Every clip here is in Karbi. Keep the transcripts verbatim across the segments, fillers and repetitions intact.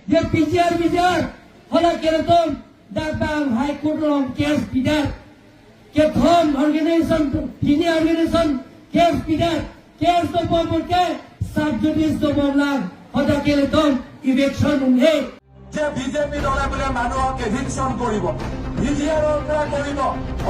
Je P G R, P G R, hala keletum, dak bang High Court along case pidet. Kethom organization, hini organization case pidet. Case dobom ke, sub judice dobom lang. Hadak keletum eviction un-e. যে বিজেপি দলে বোলে মানুহক এভিকশ্যন কৰিব, P G আৰৰ পৰা কৰিব,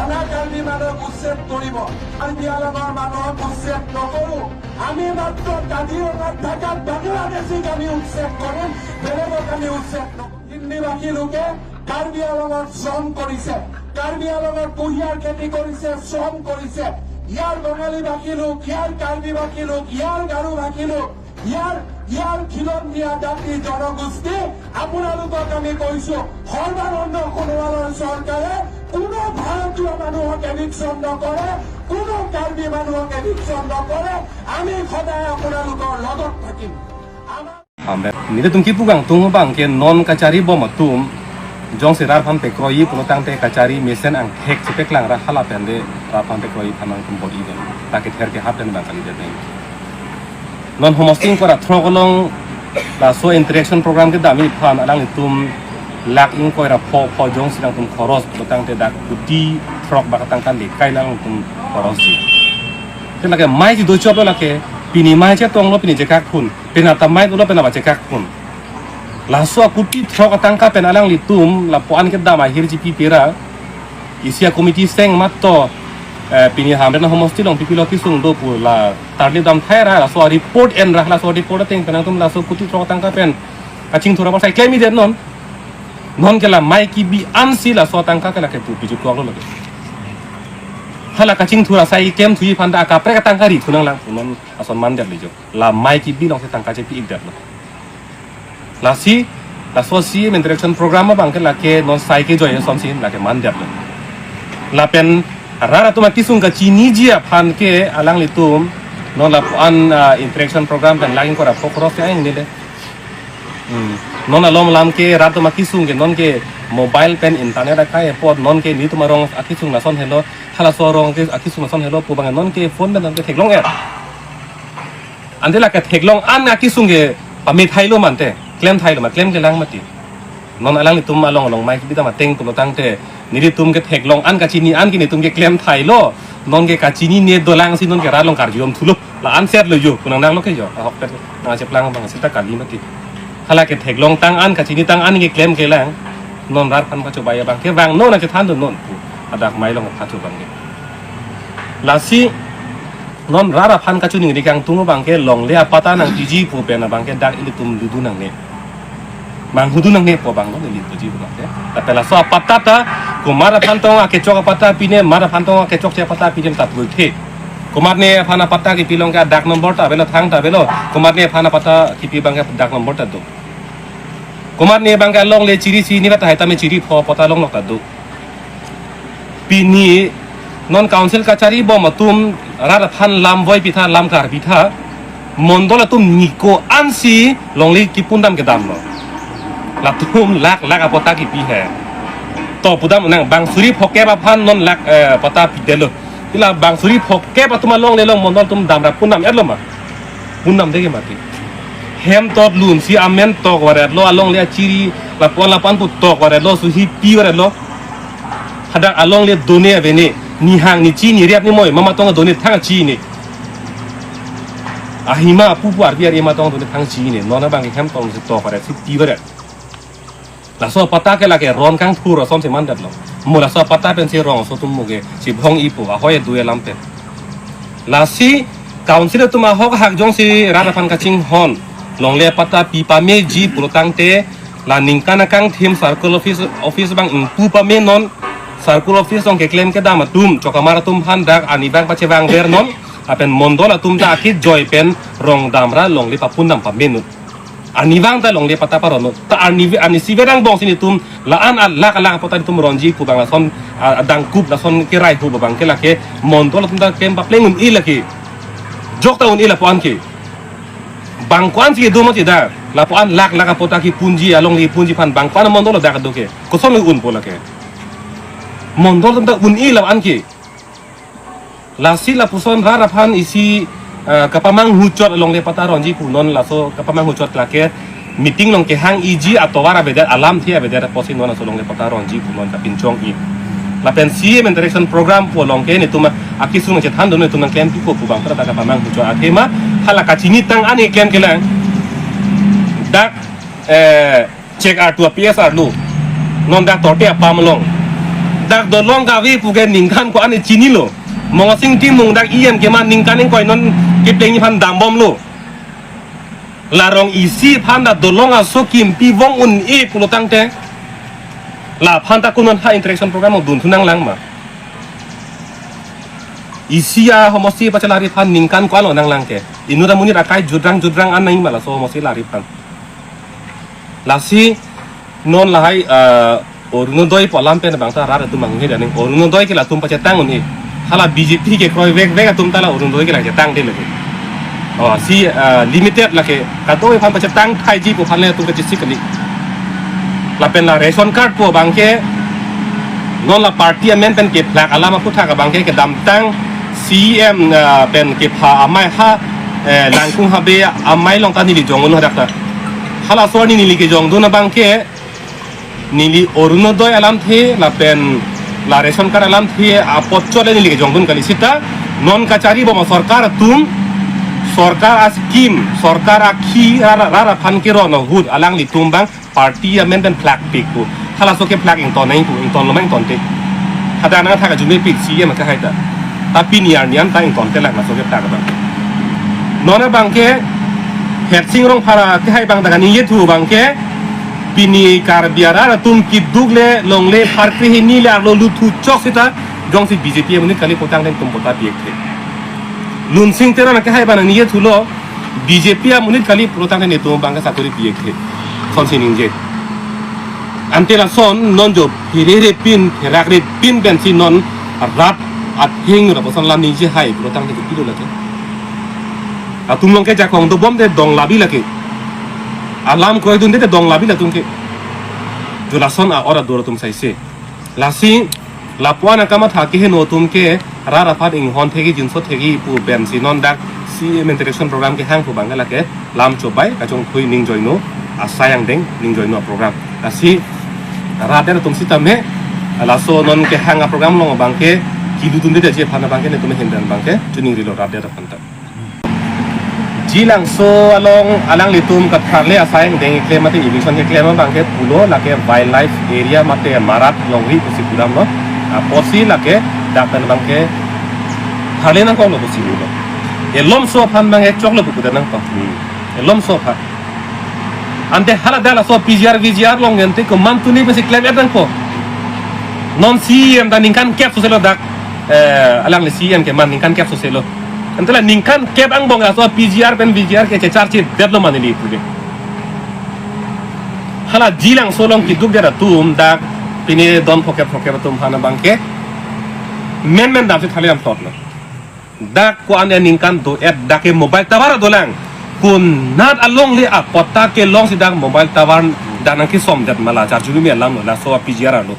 অনা কাৰ্বি মানুহক উচ্ছেদ কৰিব। কাৰ্বি আংলঙৰ মানুহক উচ্ছেদ নকৰো। আমি মাত্ৰ কাজিৰঙাত থকা বাংলাদেশীক আমি উচ্ছেদ কৰিম, বেলেগক আমি উচ্ছেদ নকৰোঁ। হিন্দী ভাষী লোকে কাৰ্বি আংলঙত শ্ৰম কৰিছে, কাৰ্বি আংলঙত কুঁহিয়াৰ খেতি কৰিছে, শ্ৰম কৰিছে। ইয়াৰ বঙালী ভাষী লোক, ইয়াৰ কাৰ্বি ভাষী লোক, ইয়াৰ গাৰো ভাষী লোক, ইয়াৰ, ইয়াৰ খিলঞ্জীয়া জাতি জনগোষ্ঠী, আপোনালোকক আমি কৈছো, সৰ্বানন্দ সোণোৱালৰ চৰকাৰে কোনো ভাৰতীয় মানুহক এভিকশ্যন নকৰে, কোনো কাৰ্বি মানুহক এভিকশ্যন নকৰে। আমি সদায় আপোনালোকৰ লগত থাকিম। আমাৰ Ambe, nelitum kipu kangtung abang ke non kachari bom atum, jongsi rat aphan pekroiji pulo tangte kachari mesen angthek chepeklang ra hala pen de rat aphan pekroiji aphan nangtum bor-i den. Ta kether kehap den bang kalidet den. Non homosting kora throk along laso interaction program kedam aphan alanglitum lakh ingkoi ra pho pho jongsi nangtum khoros pulo tangte dak kuti throk bak tangka le kai nangtum khoros ji. Te lake mai si do chop lo lake, pini mai chetong lo pini chekak phun, pini ta mai do lo pini ba chekak phun. Laso akuti throk atangka pen alanglitum lapu-an kedam ahirji pi pera. Isi a committee seng mato, eh, pini Hamren homosti along pipi lo kisung do pu la tarli dam thai ra, laso report en ra, laso report ateng pen nangtum laso kuti throk atangka pen kachingthur ra ba sai klem-i det non. Non ke la mai kebi ansi laso atangka ke lake pu piju klok lo lake. Hala kachingthur asai klem thuji aphan ta akaprek atangka ri thu nanglang pu non ason mandet le jo. La mai kebi along si tangka chepi-ik det lo. Lasi, laso C M interaction program abang ke lake non sai kejoi asonsi lake mandet lo. Lapen rat atum akisung kachiniji aphan ke alanglitum non lapu-an, ah, interaction program pen lakh ingkoi ra pho khoros ke aing nile. Hmm. Non alom alam ke rat atum akisung ke non ke mobile pen internet akai apot non ke nelitum arong akisung lason helo, halaso arong ke akisung lason helo pu abang non ke phone pen non ke theklong-et. Ante lake theklong an akisung ke pame thai lo mante, klem thai lo ma, klem kelang mati. Non alanglitum along along mai kebi dam ateng pulo tangte nelitum ke theklong an kachini an ke nelitum ke klem thai lo, non ke kachinine dolang si non ke rat along karjudam thu lo, la-an set lo jo, pu nanglang lo ke jo, ahok pet nangcheplang abang seta kali mati. Hala ke theklong tang an kachini tang an ke klem kelang, non rat aphan pachobei abang ke vang non nangchethan do non pu, hadak mai along aphan cho abang ke. Lasi non rat aphan kachiningri kangtung abang ke longle apatta nangpiji pu pen abang ke dak ilitum ludu nangne. Manghudu nangne pu abang non ili puji abang ke. Tapi laso apatta ta komat aphan tong akechok apatta pine, mat aphan tong akechokche apatta pine ta pulote. Komatne aphan apatta kepi along ke dak nombor ta avelo, thang ta avelo. Komatne aphan apatta kepi abang ke dak nombor ta do. Komatne abang ke alongle chiri si ni kata hai tame chiri pho apatta longlok ta do. Pini non council kachari bom atum rat aphan lam voi pitha, lam kar pitha, mondol atum niko ansi longle kipundam kedam lo. Latum lakh lakh apatta kepi he. To pudam nang bang suri phokep aphan non lakh, eh, patta pidet lo. Ila bang suri phokep atum alongle along mondol atum damra pundam-et lo ma. Pundam de ke mati. Hem tot lun si amen tok varet lo, alongle achiri lapu-an lapu-an pu tok varet lo, suhi pi varet lo. Hadak alongle done avene, nihang nichi nirep nimoi, mamatong done thang chini. Ahima pupu arpi ari mamatong done thang chini. Non abang hem tong si tok varet si pi varet. Laso apatta ke lake ron kangthur ason si mandet lo. Mo laso apatta pensi rong aso atum mo ke si bhong-i pu ahoi du-e alam pen. Lasi council atum ahok hak jongsi rat aphan kachinghon longle apatta pi pameji pulo tangte la ningkan akangthim circle office, office abang ingpu pame non. Circle office along keklem kedam atum chokamar atum aphan dak arnivang pachevang ver non. Lapen mondol atum ta akejoi pen rong damra longle papundam pame non. Arnivang ta longle patta paron non. Ta arni, arnisi verang bong si nelitum la-an alakh alakh apatta nelitum ronji pu abang lason, a, adangkup lason kerai pu abang ke lake mondol atum ta klem papleng un-e lake. Jok ta un-e lapu-an ke. Bang ko-an si do mati da. Lapu-an lakh lakh apatta kepunji, alongle punji aphan bang ko-an mondol dak do ke. Koson un-e pu lake. Mondol atum ta un-e lapu-an ke. Lasi lapuson rat aphan isi, eh, kapamanghu chot alongle patta ronji pu non laso kapamanghu chot lake meeting along kehang iji atovar avedet, alamthe avedet apotsi non laso alongle patta ronji pu non kapinchong-i. Lapen C M interaction program pu along ke netum akesung chethan dun, netum nangklem piko pu abang ta dak kapamanghu chot athema hala kachinitang an keklem kelang. Dak, eh, chek artu a P S arlo. Non dak Torte apam along. Dak dolong kave pu ke ningkan ko-an chinilo. Mongasing Timung dak E M keman ningkan ingkoi non keplengji aphan dambomlo. La rong isi aphan ta dolong aso kimpi vong un-e pulo tangte, laphan ta ko non ha interaction program along dunthu nanglang ma? Isi ahomosti pachelari aphan ningkan ko-an lo nanglang ke? Inut amonit akai judrang judrang an nangji ma laso homosti lari aphan? Lasi non lahai, ah, Orunodoi pu alam pen abang ta rat atum manghe daning Orunodoi ke latum pachetang un-e. Hala B J P kekroivekvek atum ta la Orunodoi ke lang chetangde lagi. Oh, si, ah, limited lake kadokave aphan pachetang thaiji pu aphan le atum kachesik kali. Lapen la ration card pu abang ke non la party amen pen kephlak alam aphuthak abang ke kedamtang C M, ah, pen kepha amei ha, eh, Langkung Habe amei along ta neli jongdun hadak ta. Halaso arni neli kejongdun abang ke neli Orunodoi alamthe lapen la ration card alamthe apot chot le neli kejongdun kali, sita non kacharibom asorkar atum, sorkar a-scheme, sorkar akhi rat, rat aphan keron ahut alanglitum abang party amen pen phlakpik pu. Halaso kephlak ington nangji pu, ingtonlo ma ingtonte? Hadak nangthak ajume pik C M akehai ta. Ta pini arni an ta ingtonte lang laso kephlak abang. Non abang ke Hersing Rongphar akehai abang ta kaningjethu abang ke, pini Karbi arat atum keduk le longle pharkre hini le arlo luthu chok sita jongsi B J P amonit kali putangte netum patta pi-ekthe. Lunsing Teron akehai abang ningjethulo, B J P amonit kali putangte netum abang ke sakori pi-ekthe. Sonsi ningje. Ante lason non jo phirerepin, phirakrepin pensi non rat atheng ra pason lam ningje hai putangte kopilo lake? Atum along ke jakong dobom te dong labi lake. Alam kroidunde te dong labi latum ke. Jo lason a-or adur atum saise. Lasi lapu-an akamatha keheno atum ke rat aphan inghon thekji jinso thekji pu pensi non dak C M interaction program kehang pu abang ke lake lam chobai kachongkhui ningjoino asai angdeng ningjoino program. Lasi rat atum sitame laso non kehang aprogram along abang ke kelutdunde ji aphan abang ke netum ahin pen abang ke choningrilo rat aphan ta. Jilangso along alanglitum katharle asai angdeng keklem mate eviction keklem abang ke pulo lake wildlife area mate marat longri pusi pudamlo. Apotsi lake dak pen abang ke tharle nangkoklo pusi pulo. Elomso aphan abang ke choklo pu pudet nangkok. Hmm. Elomso aphan. Ante hala dak laso P G R, V G R along ente komantu ni pusi klem-et nangkok. Non C M ta ningkan kep soselo dak, eh, alangli C M keman ningkan kep soselo. Ante la ningkan kep angbong laso P G R pen V G R ke checharchedetlo ma neli pu ke. Hala Jilangso along kedukdet atum dak pine don phokep phokep atum aphan abang ke menmen damsi tharle damthotlo. Dak ko-an aningkan do-et dak ke mobile tower dolang. Konat alongle apatta kelongsi dak mobile tower dak nangkesomdet ma la charjulu me alam lo laso P G R arlo.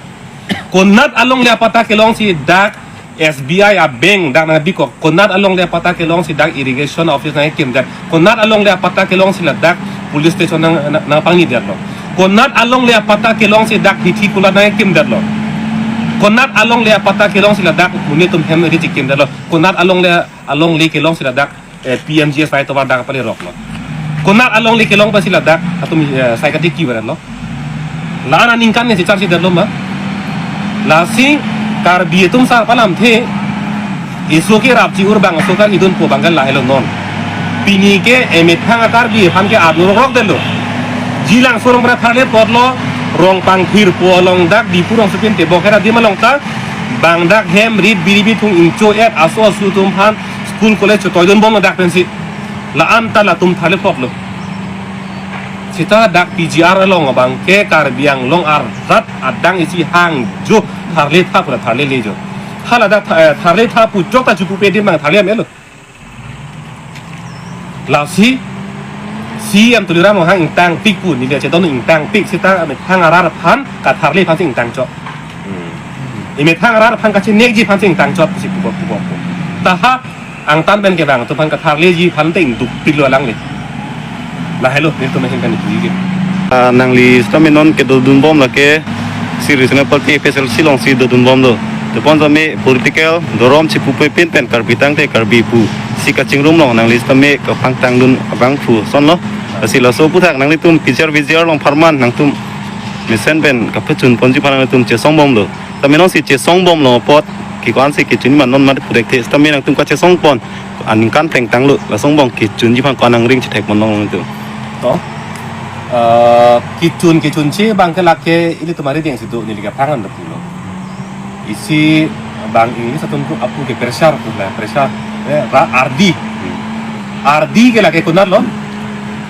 Konat alongle apatta kelongsi dak S B I a-bank dak nangbi kok. Konat alongle apatta kelongsi dak irrigation office nangkimdet. Konat alongle apatta kelongsi ladak police station nang, nang, nangpangnidetlo. Konat alongle apatta kelongsi dak hithi kulat nangkimdetlo. Konat alongle apatta kelongsi ladak monit atum hem ri chikimdetlo. Konat alongle, alongle kelongsi ladak eh, P M G S Y tovar dak pale roklo. Konat alongle kelong pensi ladak atum, eh, sai kati ki baran lo. La-an aningkan ne si charsi detlo ma. Lasi Karbi atum sar palamthe isu ke rap chi urbang sokar idun po banggal lahelo non. Pini ke emethang a-Karbi aphan ke ap nurok rok detlo. Jilangso along pra tharle potlo, Rongpangthir po along dak Diphu rong supin te bokera dim along ta bang dak hem rit biri bithung ingcho-et aso asu atum aphan school college chotoidunbomlo dak pensi. La-an ta latum tharle potlo. Sita dak P G R along abang ke Karbi Anglong arat adang isi hangjo tharle tha pura tharlele jo. Hala dak tha-, eh, tharle tha pu jok ta chupu pe dim abang tharle amelo. Lasi C M Tuliram Ronghang ingtangpik pu neli chedon ingtangpik sita amethang arat aphan katharle aphansi ingtangchot. Hmm. Emethang arat aphan kachinekji aphansi ingtangchot si pupo pupo pu. Taha angtan pen kevang atum aphan katharleji aphan te ingdukpiklo alangli. Lahelo, nelitum ahin pen ipuji ke. Ah, nangli sitame non kedodunbom lake, si regional party A P H L C alongsi dodunbomlo. Tebonsitame political dorom chipupe pin pen Karbi tangte Karbi pu si kachingrum along nangli sitame kapangtangdun abangphu asonlo. Lasi laso aphuthak nanglitum P G R V G R along apharman nangtum mesen pen kapachunponji aphan nangtum chesongbomlo. Tame nonsi chesongbomlo apot ke ko-ansi kechunji ma non mate puthekthe, sitame nangtum kachesongpon aningkan plengtanglo, laso angbong kechunji aphan ko-an nangring chethekpon nangtum? To, eh, kechun kechunche abangke lake ilitum arideng si do, neli kaphangan do pulo. Isi abang English atum apu ke pressure pu la, pressure, eh, ra-, ardi. Ardi ke lake konatlo?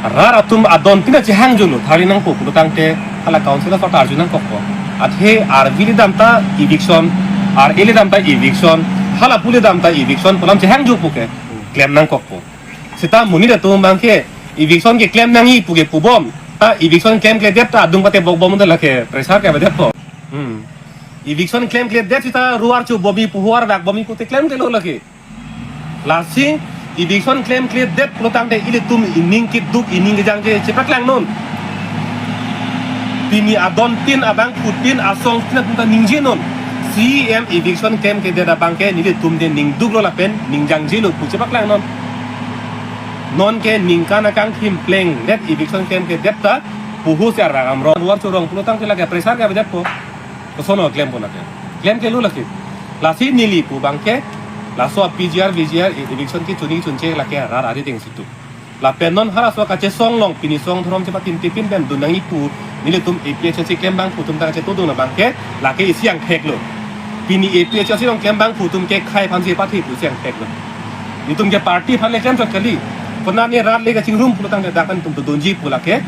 Rat atum adon tin ta chehangjolo, tharli nangpo pulo tangte hala council asor ta arju nangkokpo. Athe arvi le dam ta eviction, ar-e le dam ta eviction, hala pu le dam ta eviction pu alam chehangjopo ke klem nangkokpo. Seta monit atum abangke eviction keklem nangji pu ke pubom. Ta eviction klemkledet ta adung pate bokbom ta lake pressure ke bedetpo. Hmm. Eviction klemkledet seta ru archo bomji, puhu arvak bomji pute klemklelo lake. Lasi eviction klemkledet pulo tangte ilitum ining keduk ining kejangje chepaklang non. Pini adon tin abangphu tin asong tin atum ta ningje non. C E M eviction klemkledet abangke nelitum de ningduklo lapen ningjangjelo pu chepaklang non. Nonke ningkan akangthim plengdet eviction klemkledet ta puhu si arvak amrong ru archo rong pulo tangte lake pressure ke bedetpo. Koson klempon lake. Klemklelo lake. Lasi neli pu abangke laso P G R V G R e-, eviction kechunji kechunche lake rat arideng si do. Lapen non halaso kachesong along pini song dhorom chepatinte pin pen dun nangji pu nelitum A P H L C klembangphu atum ta kachetongdun abangke lake isi angtheklo. Pini A P H L C along klembangphu atum ke khei aphansi pathe pu isi angtheklo. Nelitum ke party aphan le klemchot kali. Konat ne rat le kachingrum pulo tangte dak nelitum dodunji pu lake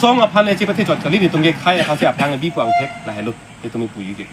song aphan le chepathechot kali, nelitum ke khei aphansi aphrang bi pu angthek, lahelo. Nelitum ipuji ke.